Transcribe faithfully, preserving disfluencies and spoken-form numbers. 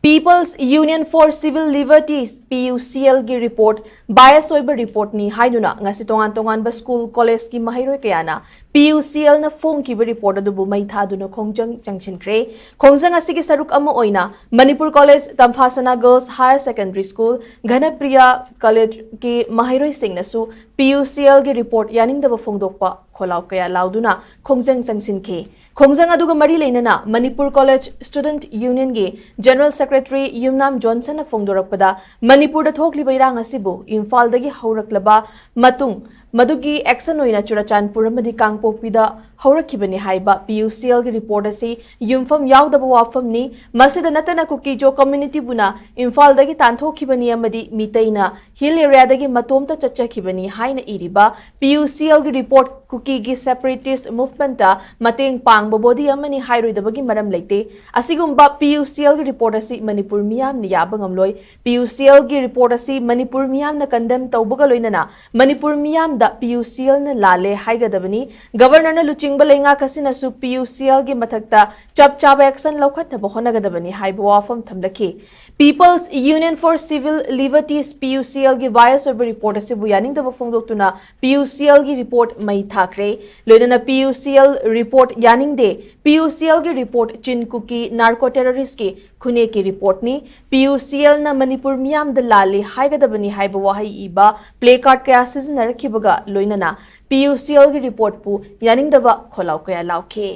People's Union for Civil Liberties, P U C L ꯒꯤ report bias ꯑꯣꯏꯕ reportꯅꯤ ꯍꯥꯏꯗꯨꯅ ꯉꯁꯤ ꯇꯣꯉꯥꯟ ꯇꯣꯉꯥꯟꯕ school, collegeꯀꯤ ꯃꯍꯩꯔꯣꯏ ꯀꯌꯥꯅ P U C Lꯅ ꯐꯣꯡꯈꯤꯕ report ꯑꯗꯨꯕꯨ ꯃꯩ ꯊꯥꯗꯨꯅ ꯈꯣꯡꯖꯪ ꯆꯪꯁꯤꯟꯈ꯭ꯔꯦ꯫ ꯈꯣꯡꯖꯪ ꯑꯁꯤꯒꯤ ꯁꯔꯨꯛ ꯑꯃ ꯑꯣꯏꯅ Manipur College, ꯇꯝꯐꯥꯁꯅꯥ Girls Higher Secondary School, Ghanapriya Collegeꯀꯤ ꯃꯍꯩꯔꯣꯏꯁꯤꯡꯅꯁꯨ P U C Lꯒꯤ report ꯌꯥꯅꯤꯡꯗꯕ ꯐꯣꯡꯗꯣꯛꯄ ꯈꯣꯜꯂꯥꯎ ꯀꯌꯥ ꯂꯥꯎꯗꯨꯅ ꯈꯣꯡꯖꯪ ꯆꯪꯁꯤꯟꯈꯤ꯫ ꯈꯣꯡꯖꯪ ꯑꯗꯨꯒ ꯃꯔꯤ ꯂꯩꯅꯅ Manipur College Student Unionꯒꯤ General Secretary ꯌꯨꯝꯅꯥꯝ ꯖꯣꯟꯁꯟꯅ ꯐꯣꯡꯗꯣꯔꯛꯄꯗ, ꯃꯅꯤꯄꯨꯔꯗ ꯊꯣꯛꯂꯤꯕ ꯏꯔꯥꯡ ꯑꯁꯤꯕꯨ ꯏꯝꯐꯥꯜꯗꯒꯤ ꯍꯧꯔꯛꯂꯕ ꯃꯇꯨꯡ, ꯃꯗꯨꯒꯤ action ꯑꯣꯏꯅ ꯆꯨꯔꯆꯥꯟꯄꯨꯔ ꯑꯃꯗꯤ ꯀꯥꯡꯄꯣꯛꯄꯤꯗ ꯍꯧꯔꯛꯈꯤꯕꯅꯤ ꯍꯥꯏꯕ P U C Lꯒꯤ report ꯑꯁꯤ ꯌꯨꯝꯐꯝ ꯌꯥꯎꯗꯕ ꯋꯥꯐꯝꯅꯤ꯫ ꯃꯁꯤꯗ ꯅꯠꯇꯅ ꯀꯨꯀꯤꯖꯣ communityꯕꯨꯅ ꯏꯝꯐꯥꯜꯗꯒꯤ ꯇꯥꯟꯊꯣꯛꯈꯤꯕꯅꯤ ꯑꯃꯗꯤ ꯃꯤꯇꯩꯅ hill areaꯗꯒꯤ ꯃꯇꯣꯝꯇ ꯆꯠꯆꯈꯤꯕꯅꯤ ꯍꯥꯏꯅ ꯏꯔꯤꯕ P U C Lꯒꯤ report ꯀꯨꯀꯤꯒꯤ separatist movementꯇ ꯃꯇꯦꯡ ꯄꯥꯡꯕ body ꯑꯃꯅꯤ ꯍꯥꯏꯔꯣꯏꯗꯕꯒꯤ ꯃꯔꯝ ꯂꯩꯇꯦ꯫ ꯑꯁꯤꯒꯨꯝꯕ P U C Lꯒꯤ report ꯑꯁꯤ ꯃꯅꯤꯄꯨꯔ ꯃꯤꯌꯥꯝꯅ ꯌꯥꯕ ꯉꯝꯂꯣꯏ꯫ P U C Lꯒꯤ report ꯑꯁꯤ ꯃꯅꯤꯄꯨꯔ ꯃꯤꯌꯥꯝꯅ condemn ꯇꯧꯕꯒ ꯂꯣꯏꯅꯅ ꯃꯅꯤꯄꯨꯔ ꯃꯤꯌꯥꯝꯗ P U C Lꯅ ꯂꯥꯜꯂꯦ ꯍꯥꯏꯒꯗꯕꯅꯤ꯫ Governorꯅ ꯂꯨꯆꯤꯡꯕ ꯂꯩꯉꯥꯛ ꯑꯁꯤꯅꯁꯨ P U C Lꯒꯤ ꯃꯊꯛꯇ ꯆꯞ ꯆꯥꯕ action ꯂꯧꯈꯠꯅꯕ ꯍꯣꯠꯅꯒꯗꯕꯅꯤ ꯍꯥꯏꯕ ꯋꯥꯐꯝ ꯊꯝꯂꯛꯈꯤ꯫ People's Union for Civil Liberties, P U C Lꯒꯤ bias ꯑꯣꯏꯕ report ꯑꯁꯤꯕꯨ ꯌꯥꯅꯤꯡꯗꯕ ꯐꯣꯡꯗꯣꯛꯇꯨꯅ P U C Lꯒꯤ report ꯃꯩ ꯊꯥꯈ꯭ꯔꯦ꯫ ꯂꯣꯏꯅꯅ P U C L report ꯌꯥꯅꯤꯡꯗꯦ, P U C Lꯒꯤ report ꯆꯤꯟ ꯀꯨꯀꯤ narco terroristꯀꯤ ꯈꯨꯅꯦꯛꯀꯤ reportꯅꯤ, P U C Lꯅ Manipur ꯃꯤꯌꯥꯝꯗ ꯂꯥꯜꯂꯤ ꯍꯥꯏꯒꯗꯕꯅꯤ ꯍꯥꯏꯕ ꯋꯥꯍꯩ ꯏꯕ placard ꯀꯌꯥ ꯁꯤꯖꯤꯟꯅꯔꯛꯈꯤꯕꯒ ꯂꯣꯏꯅꯅ P U C Lꯒꯤ reportꯄꯨ ꯌꯥꯅꯤꯡꯗꯕ ꯈꯣꯜꯂꯥꯎ ꯀꯌꯥ ꯂꯥꯎꯈꯤ꯫